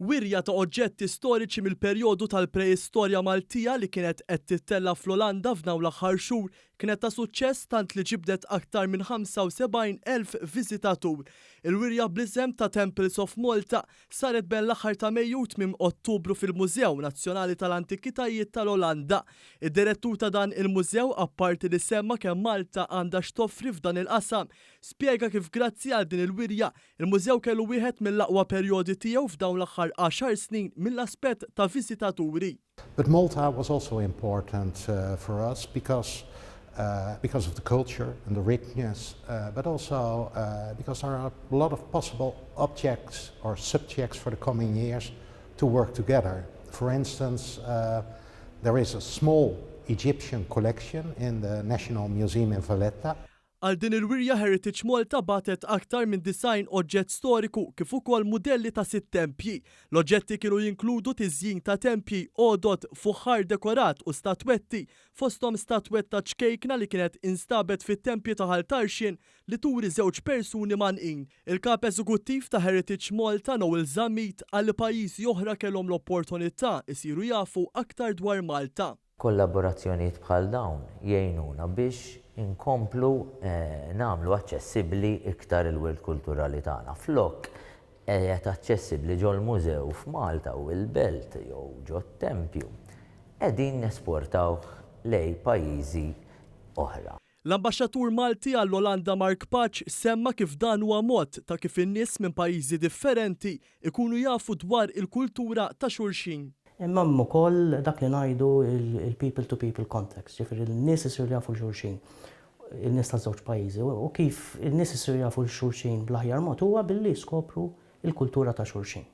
Wirja ta' oġġetti storiċi mill-perjodu tal-preistorja Maltija li kienet qed tittella' fl-Olanda f'dawn l-aħħar xhur kienet ta' suċċess tant li ġibdet aktar minn 75,000 viżitatur. Il-wirja bl-isem ta' Temples of Malta saret bejn l-aħħar ta' Mejju u tmiem Ottubru fil-Mużew Nazzjonali tal-Antikitajiet tal-Olanda. Id-direttur ta' dan il-mużew apparti li semma kemm Malta għandha x'toffri f'dan il-qasam, spjega kif grazzi għal din il-wirja Il-mużew kellu wieħed mill-aqwa perjodi tiegħu f'dawn l-aħħar għaxar snin mill-aspett ta' viżitaturi. But Malta was also important for us because because of the culture and the richness but also because there are a lot of possible objects or subjects for the coming years to work together. For instance, there is a small Egyptian collection in the National Museum in Valletta. Għal din il-wirja Heritage Malta bagħtet aktar minn 90 oġġett storiku kif ukoll mudelli ta' sitt tempji. L-oġġetti kienu jinkludu tiżjin ta' tempji, għodod, fuħħar dekorat u statwetti, fosthom statwetta ċkejkna li kienet instabet fit-tempji ta' Ħal Tarxien li turi żewġ persuni mgħannqin. Il-Kap Eżekuttiv ta' Heritage Malta Noel Zammit qal li pajjiżi oħra kellhom l-opportunità jsiru jafu aktar dwar Malta. Kollaborazzjonijiet bħal dawn jgħinuna biex inkomplu nagħmlu aċċessibbli iktar il-wirt kulturali tagħna. Flok qiegħed aċċessibbli ġol-mużew f'Malta u l-Belt jew ġot-tempju, qegħdin nesportawh lejn pajjiżi oħra. L-Ambaxxatur Malti għall-Olanda Mark Pace semma kif dan huwa mod ta' kif in-nies minn pajjiżi differenti ikunu jafu dwar il-kultura ta' xulxin. Imma hemm ukoll dak li ngħidu il-people to people context, ġifieri n-nies isiru jafu xulxin, in-nies ta' żewġ pajjiżi, u kif in-nies isiru jafu xulxin bl-aħjar mod huwa billi jiskopru l-kultura ta' xulxin.